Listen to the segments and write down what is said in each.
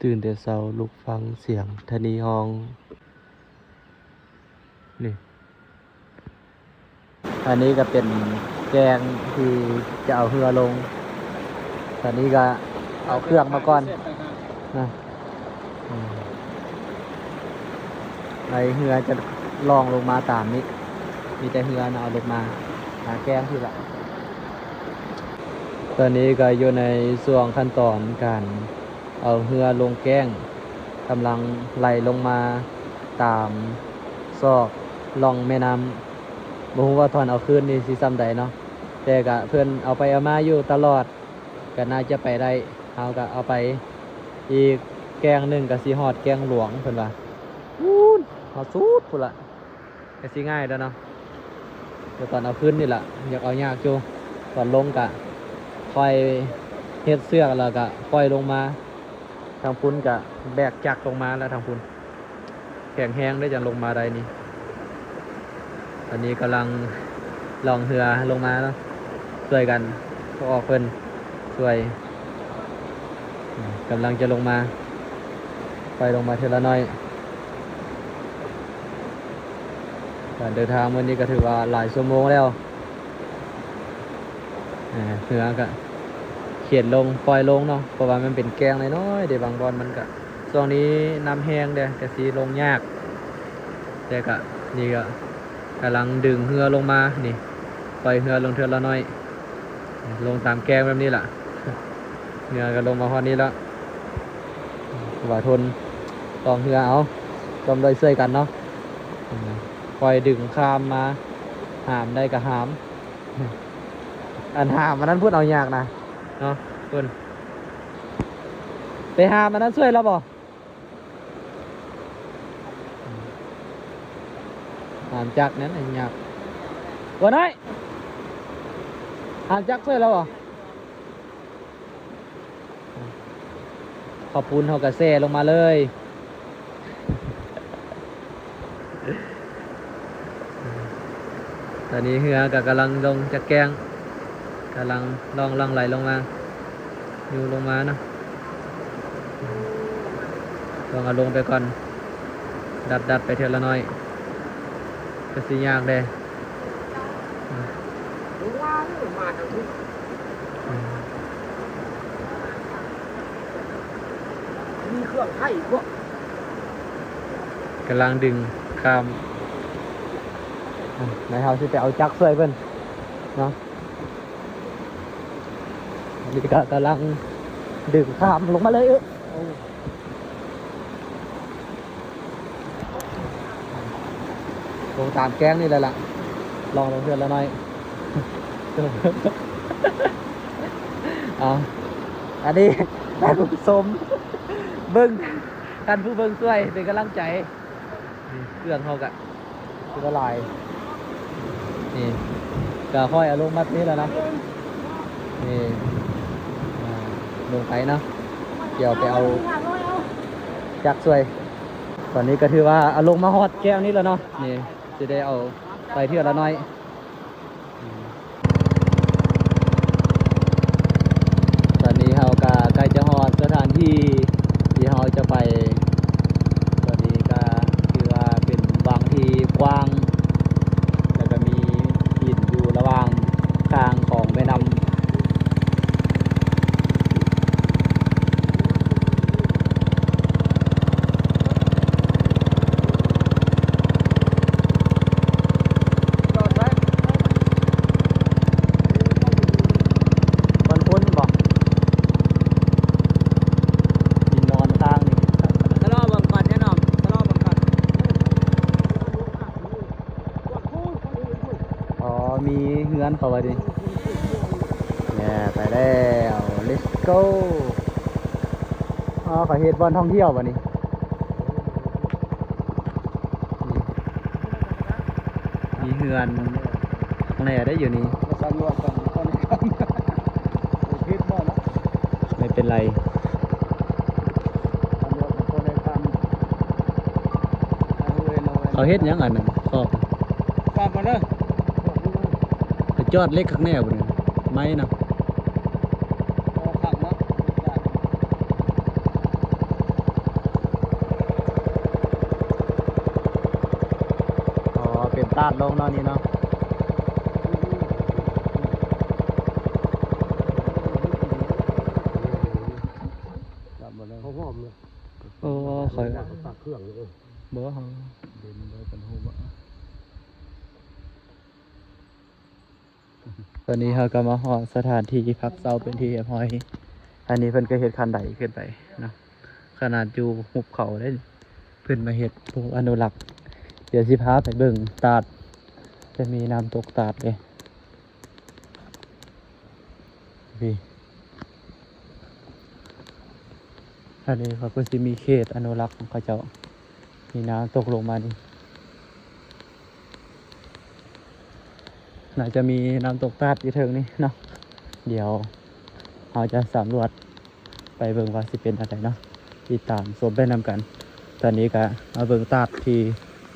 ຕື່ນແຕ່ເຊົ້າລຸກຟັງສຽງທະນີຮ້ອງ. ນີ້ ອັນນີ້ກໍເປັນແກ້ງທີ່ຈະເອົາເຮືອລົງ. ຕອນນີ້ກໍເອົາເຄື່ອງມາກ່ອນນະ. ອືມ ໄອເຮືອຈະລ່ອງລົງມາຕາມນີ້ ມີແຕ່ເຮືອນະເອົາລົງມາຫາແກ້ງພີ້ລະ. ຕອນນີ້ກໍຢູ່ໃນຊ່ວງຂັ້ນຕອນການເອົາເຮືອລົງແກ້ງ ກຳລັງໄຫຼລົງມາຕາມຊອກລ່ອງແມ່ນ້ຳ. ບໍ່ຮູ້ວ່າຕອນເອົາຄືນນີ້ຊິສ່ຳໃດເນາະ ແຕ່ກະເພິ່ນເອົາໄປເອົາມາຢູ່ຕະຫຼອດ ກໍໜ້າຈະໄປໄດ້. ເຮົາກໍເອົາໄປອີກແກ້ງໜຶ່ງ ກໍຊິຮອດແກ້ງຫຼວງເພິ່ນວ່າ ພຸ້ນ ຮອດສຸດພຸ້ນລະ ກໍຊິງ່າຍແລ້ວເນາະ. ແຕ່ຕອນເອົາຂຶ້ນນີ້ລະ ຢາກເອົາຍາກຢູ່ ຕອນລົງກະຄ່ອຍເຮັດເຊືອກ ແລ້ວກະຄ່ອຍລົງມາ. ທາງພຸ້ນກະແບກຈັກລົງມາແລ້ວ ທາງພຸ້ນ ແຂງແຮງເດ້ ຈັ່ງລົງມາໄດ້ນີ້. ຕອນນີ້ກຳລັງລ່ອງເຮືອລົງມາເນາະ ຊ່ວຍກັນ ພວກອອກເພິ່ນຊ່ວຍ ກຳລັງຈະລົງມາ ໄປລົງມາເທື່ອລະໜ້ອຍ. ການເດີນທາງມື້ນີ້ກໍຖືວ່າຫຼາຍຊົ່ວໂມງແລ້ວ. ເຮືອກໍເຂນລົງ ປ່ອຍລົງເນາະ ເພາະວ່າມັນເປັນແກ້ງນ້ອຍໆເດ້ ບາງບ່ອນມັນກໍ ຊ່ວງນີ້ນ້ຳແຮງເດ້ ກໍຊິລົງຍາກ. ແຕ່ກໍ ນີ້ກໍກຳລັງດຶງເຮືອລົງມານີ້ ປ່ອຍເຮືອລົງເທື່ອລະໜ້ອຍ ລົງຕາມແກ້ງແບບນີ້ລະ. ເຮືອກໍລົງມາຮອດນີ້ແລ້ວ ວ່າທົນ ຕ້ອງເຮືອເອົາ ຮ່ວມດ້ວຍຊ່ວຍກັນເນາະ. ຄ່ອຍດຶງຂ້າມມາ ຫາມໄດ້ກໍຫາມ. ອັນຫາມອັນນັ້ນພຸ້ນເອົາຍາກນະເນາະ ພຸ້ນ ໄປຫາມອັນນັ້ນຊ່ວຍລາວບໍ່? ຫາມຈັກນັ້ນຍາກ. ບໍ່ໄດ້ ຫາມຈັກຊ່ວຍລາວບໍ່? ເຂົ້າປຸ້ນເຮົາກໍແຊ່ລົງມາເລີຍ. ຕອນນີ້ເຮືອກໍກຳລັງລົງຈາກແກ້ງ ກຳລັງລ່ອງຫຼັ່ງໄຫຼລົງມາ ຢູ່ລົງມາເນາະ. ຕ້ອງເອົາລົງໄປກ່ອນ ດັດໆໄປເທື່ອລະໜ້ອຍ ກໍຊິຍາກແດ່. ມີເຄື່ອງໄຟບໍ່? ກຳລັງດຶງຂ້າມ ແລ້ວເຮົາຊິໄປເອົາຈັກຊ່ວຍເພິ່ນເນາະ. ອັນນີ້ກໍກຳລັງດຶງຂ້າມລົງມາເລີຍ. ເອີ ລົງຕາມແກ້ງນີ້ແຫຼະລະ ລ່ອງລົງເທື່ອລະໜ້ອຍ. ເອົາ ອັນນີ້ໃຫ້ຜູ້ຊົມເບິ່ງ ທ່ານຜູ້ເບິ່ງຊ່ວຍເປັນກຳລັງໃຈ. ນີ້ເຄື່ອງເຮົາກະຄືວ່າຫຼາຍ ນີ້ກະຄ່ອຍເອົາລົງມັດນີ້ແຫຼະເນາະ. ນີ້ ອ່າ ລົງໄປເນາະ ດຽວໄປເອົາຈັກຊ່ວຍ. ຕອນນີ້ກໍຖືວ່າເອົາລົງມາຮອດແກ້ງນີ້ແລ້ວເນາະ ນີ້ຊິໄດ້ເອົາໄປເທື່ອລະໜ້ອຍ. ຕອນນີ້ເຮົາກໍໃກ້ຈະຮອດສະຖານທີ່ທີ່ເຮົາຈະໄປ. ຕອນນີ້ກໍຖືວ່າເປັນວັງທີ່ກວ້າງ ແລ້ວກໍມີຫີນຢູ່ລະຫວ່າງຂ້າງຂອງແມ່ນ້ຳ. ຄົນໆບໍ່ ທີ່ນອນຂ້າງນີ້ ຊະລໍເບິ່ງກ່ອນເດີນ້ອງ ຊະລໍເບິ່ງກ່ອນ. ອໍ ມີເຮືອນເຂົາວ່າຕິ ແນ່ ໄປແລ້ວ ເລັດໂກ. ອໍ ເຂົາເຮັດບ່ອນທ່ອງທ່ຽວບໍ່ນີ້? ນີ້ ມີເຮືອນແນ່ໄດ້ຢູ່ນີ້ ໄມ່ເປັນໄລ. ເຂົາເຮັດຫຍັງອັນນັ້ນ ຄອກ ໄປຈອດເຫຼັກຄັກແນ່ບໍ່ນີ້ ໄມ້ນະ. ໂອ້ ຄັກເນາະ. ຕາດລົງເນາະນີ້ເນາະ. ເຂົາຫອມເລີຍ. ໂອ້ ຂ້ອຍ ເຂົາຕັກເຄື່ອງເລີຍ. ບໍ່ ເຮົາເຫັນໄດ້ເປັນຮູບ. ຕອນນີ້ເຮົາກໍມາຮອດສະຖານທີ່ພັກເຊົາເປັນທີ່ຮຽບຮ້ອຍ. ອັນນີ້ເພິ່ນກໍເຮັດຄັນໄດຂຶ້ນໄປເນາະ. ຂະໜາດຢູ່ຫຸບເຂົາເດ້ ເພິ່ນມາເຮັດພວກອະນຸລັກ. ດຽວຊິພາໄປເບິ່ງຕາດ ຈະມີນ້ຳຕົກຕາດເດ້. ພີ້ ອັນນີ້ເຂົາກໍຊິມີເຂດອະນຸລັກຂອງເຂົາເຈົ້າ. ມີນ້ຳຕົກລົງມານີ້ ໜ້າຈະມີນ້ຳຕົກຕາດຢູ່ເທິງນີ້ເນາະ. ດຽວເຮົາຈະສຳຫຼວດ ໄປເບິ່ງວ່າຊິເປັນແນວໃດເນາະ, ຕິດຕາມຊົມໄປນຳກັນ. ຕອນນີ້ກະມາເບິ່ງຕາດທີ່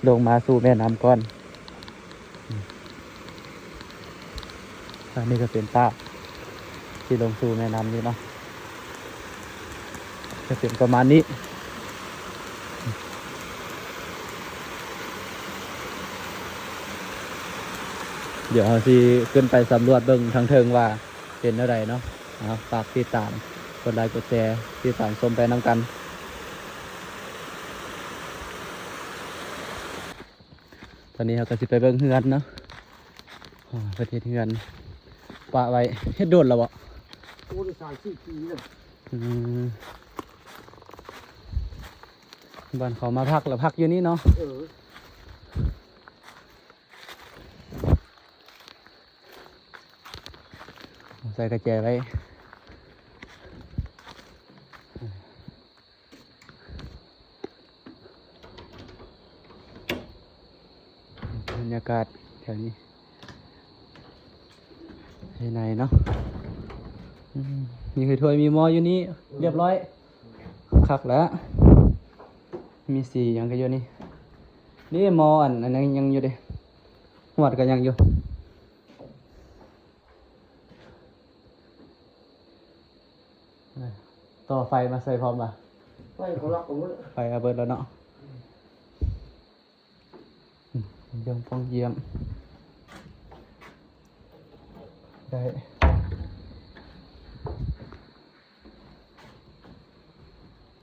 ລົງມາສູ່ແມ່ນ້ຳກ່ອນ. ອັນນີ້ກະເປັນຕາດທີ່ລົງສູ່ແມ່ນ້ຳນີ້ເນາະ, ຈະເປັນປະມານນີ້. ດຽວເຮົາຊິຂຶ້ນໄປສຳຫຼວດເບິ່ງທາງເທິງວ່າ ເປັນແນວໃດເນາະ. ເອົາ ຝາກຕິດຕາມ ກົດໄລກົດແຊ ຕິດຕາມຊົມໄປນຳກັນ. ຕອນນີ້ເຮົາກໍຊິໄປເບິ່ງເຮືອນເນາະ. ໂອ້ ເພິ່ນເຮັດເຮືອນປະໄວ້. ເຮັດດົນແລ້ວບໍ່? ໂອ້ ໄດ້ສາມສີ່ປີແລ້ວ. ອືມ ບ່ອນເຂົາມາພັກລະພັກຢູ່ນີ້ເນາະ. ເອີ ໃສ່ກະແຈໄວ້. ບັນຍາກາດແຖວນີ້ ພາຍໃນເນາະ. ອືມ ມີຖ້ວຍ ມີໝໍ້ຢູ່ນີ້ ລຽບຮ້ອຍ ຄັກແລ້ວ. ມີສີຫຍັງກໍຢູ່ນີ້. ນີ້ໝໍ້ອັນ ອັນນັ້ນຍັງຢູ່ເດ້, ຫວດກໍຍັງຢູ່. ຕໍ່ໄຟມາໃສ່ພ້ອມວ່າ ໄຟເຂົາລັກເອົາໝົດ. ໄຟເອົາເບິດແລ້ວເນາະ. ອືມ ເລື່ອງປ່ອງຢ້ຽມ ໄດ້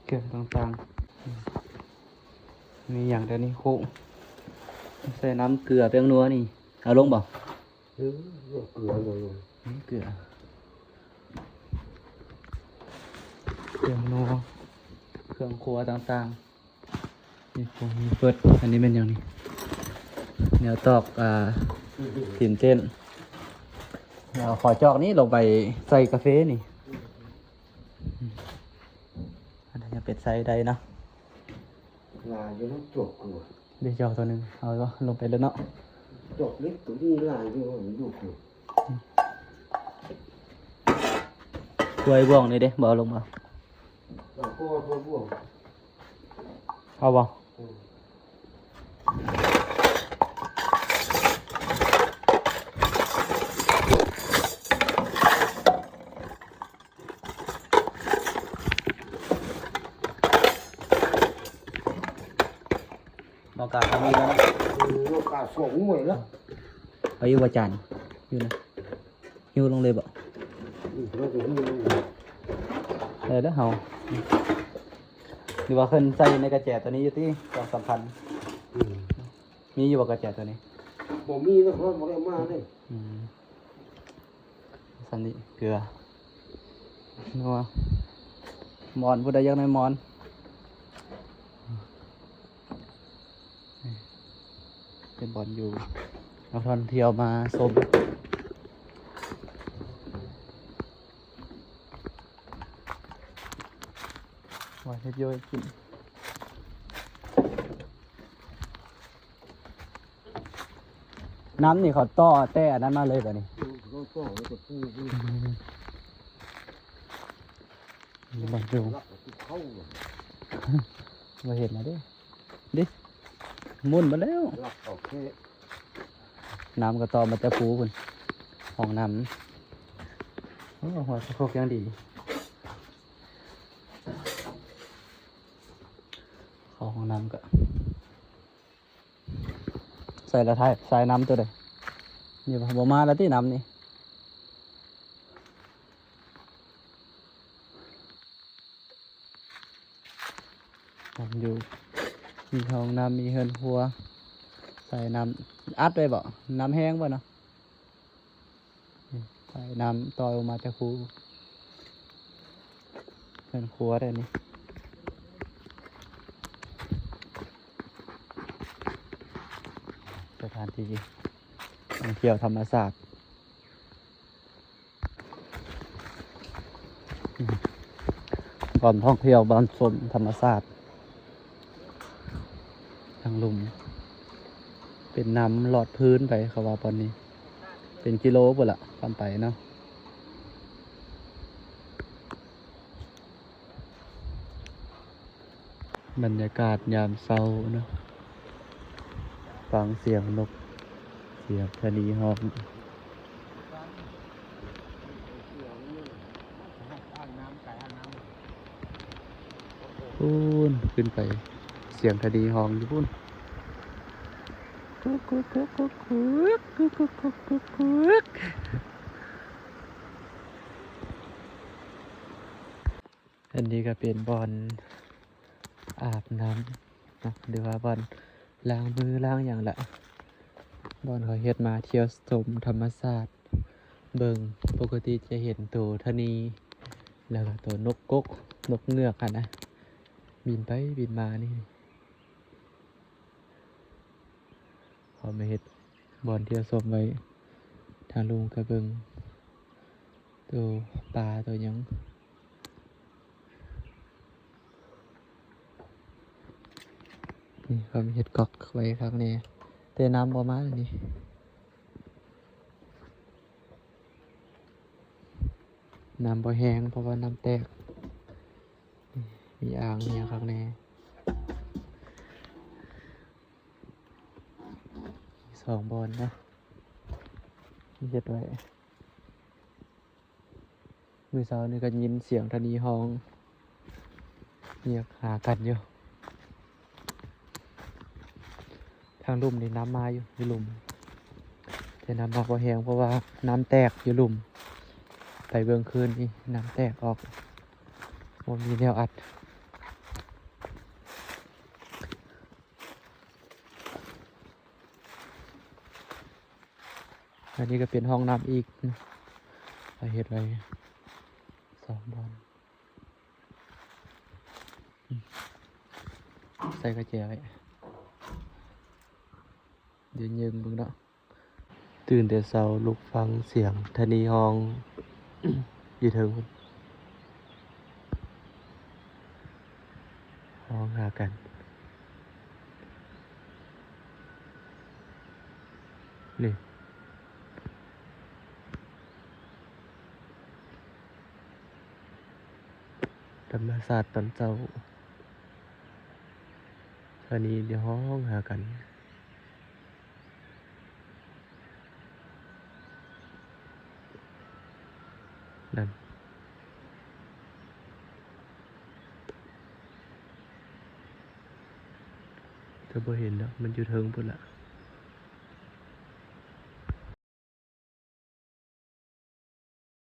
ເຄື່ອງຕ່າງໆ. ອືມ ມີຫຍັງແຕ່ນີ້ ໂຄກ ໃສ່ນ້ຳເກືອ ແປ້ງນົວນີ້ ເອົາລົງບໍ່? ເອີ ເກືອ ເກືອ ເຄື່ອງນົວ ເຄື່ອງຄົວຕ່າງໆ. ມີຜົງມີເຟີດ. ອັນນີ້ແມ່ນຫຍັງນີ້? ແນວຕອກ ອ່າ ຕີນເຕັ້ນ. ເອົາຂໍຈອກນີ້ລົງໄປໃສ່ກາເຟນີ້. ອັນນີ້ຍັງເປັນໃສ່ໄດ້ເນາະ. ຫຼາຍຢູ່ເນາະ ຈອກຢູ່. ເດ ຈອກຕົວໜຶ່ງ ເອົາລົງໄປເລີຍເນາະ. ຈອກເລັກຕົວນີ້ຫຼາຍຢູ່ ມັນຢູ່. ຖ້ວຍບ່ວງນີ້ເດ້ ບໍ່ເອົາລົງບໍ່? ເອົາ ຖ້ວຍບ່ວງ ເອົາບໍ່? ອືມ. ໝໍ້ກາກໍມີແລ້ວເນາະ. ເອີ ໝໍ້ກາສອງໜ່ວຍແລ້ວ. ເອົາຢູ່ບໍ່ຈານ? ຢູ່ນະ. ຫິ້ວລົງເລີຍບໍ່? ອືມ ເອົາແລ້ວເຮົາ ຫຼືວ່າເພິ່ນໃສ່ໃນກະແຈຕົວນີ້ຢູ່ຕິ ສອງສາມພັນ. ອືມ. ມີຢູ່ບໍ່ກະແຈໂຕນີ້? ບໍ່ມີນະ ເຮົາບໍ່ໄດ້ມາເດ້. ອືມ ຊັ້ນນີ້ເກືອ ນົວ ໝອນ ຜູ້ໃດຢາກໄດ້ໝອນ ເປັນບ່ອນຢູ່ ນັກທ່ອງທ່ຽວມາຊົມ ວ່າເຮັດຢູ່ເຮັດກິນ. ນ້ຳນີ້ເຂົາຕໍ່ແຕ່ອັນນັ້ນມາເລີຍບາດນີ້. ອືມ ເຂົາຕໍ່ແລ້ວກໍປູກເລີຍ. ອືມ ນີ້ບ່ອນຢູ່ ລັກເອົາເຂົ້າ ບໍ່ເຫັນແລ້ວເດ້ ເດ້ ໝຸ່ນມາແລ້ວ ລັກເອົາແຄ່ ນ້ຳກໍຕໍ່ມາແຕ່ພູພຸ້ນ ຫ້ອງນ້ຳ. ໂອ້ ຫົວສະໂພກຍັງດີ ເຂົ້າຫ້ອງນ້ຳກໍ ໃສ່ລະຖ່າຍສາຍນ້ຳຕົວໃດ? ນີ້ບໍ່ ບໍ່ມາລະຕິນ້ຳນີ້. ນ້ຳຢູ່ ມີຫ້ອງນ້ຳ ມີເຮືອນຄົວ ສາຍນ້ຳອັດໄວ້ບໍ່? ນ້ຳແຮງບໍ່ເນາະ? ນີ້ ສາຍນ້ຳຕໍ່ລົງມາຈາກພູ ເຮືອນຄົວແທ້ນີ້. ສະຖານທີ່ທ່ອງທ່ຽວທຳມະຊາດ ບ່ອນທ່ອງທ່ຽວ ບ່ອນຊົມທຳມະຊາດ ທາງລຸ່ມ ເປັນນ້ຳລອດພື້ນໄປ ເຂົາວ່າບ່ອນນີ້ ເປັນກິໂລພຸ້ນລະ ຂ້າມໄປເນາະ. ບັນຍາກາດຍາມເຊົ້າເນາະ ຟັງສຽງນົກ ສຽງທະນີຮ້ອງ ພຸ້ນ ຂຶ້ນໄປ ສຽງທະນີຮ້ອງຢູ່ພຸ້ນ ກຸກກຸກກຸກກຸກ ກຸກກຸກກຸກກຸກ. ອັນນີ້ກໍເປັນບ່ອນອາບນ້ຳເນາະ ຫຼືວ່າບ່ອນລ້າງມືລ້າງຫຍັງລະ ບ່ອນເຂົາເຮັດມາທ່ຽວຊົມທຳມະຊາດ ເບິ່ງ ປົກກະຕິຈະເຫັນໂຕທະນີ ແລ້ວກໍໂຕນົກກົກ ນົກເງືອກຫັ້ນນະ ບິນໄປບິນມານີ້. ເຂົາມາເຮັດບ່ອນທ່ຽວຊົມໄວ້ ທາງລຸ່ມກໍເບິ່ງໂຕປາໂຕຫຍັງ ນີ້ເຂົາເຮັດກອກໄວ້ຄັກແນ່ ແຕ່ນ້ຳບໍ່ມານີ້ ນ້ຳບໍ່ແຮງ ເພາະວ່ານ້ຳແຕກ ມີອ່າງ ມີຫຍັງຄັກແນ່ ມີສອງບ່ອນເນາະ ເຮັດໄວ້ ມື້ເຊົ້ານີ້ກໍຍິນສຽງທະນີຮ້ອງ ຮຽກຫາກັນຢູ່. ທາງລຸ່ມນີ້ນ້ຳມາຢູ່ ຢູ່ລຸ່ມ ແຕ່ນ້ຳມາບໍ່ແຮງ ເພາະວ່ານ້ຳແຕກຢູ່ລຸ່ມ ໄປເບິ່ງຄືນນີ້ນ້ຳແຕກອອກ ບໍ່ມີແນວອັດ. ອັນນີ້ກໍເປັນຫ້ອງນ້ຳອີກ ເຂົາເຮັດໄວ້ສອງບ່ອນ ໃສ່ກະແຈໄວ້ ດຽວເຍິງເບິ່ງເນາະ. ຕື່ນແຕ່ເຊົ້າລຸກຟັງສຽງທະນີຮ້ອງຢູ່ເທິງ ຮ້ອງຫາກັນ ນີ້ ທຳມະຊາດຕອນເຊົ້າ ທະນີໄດ້ຮ້ອງຫາກັນ. ນັ້ນ ຈະບໍ່ເຫັນແລ້ວ ມັນຢູ່ເທິງພຸ້ນລະ.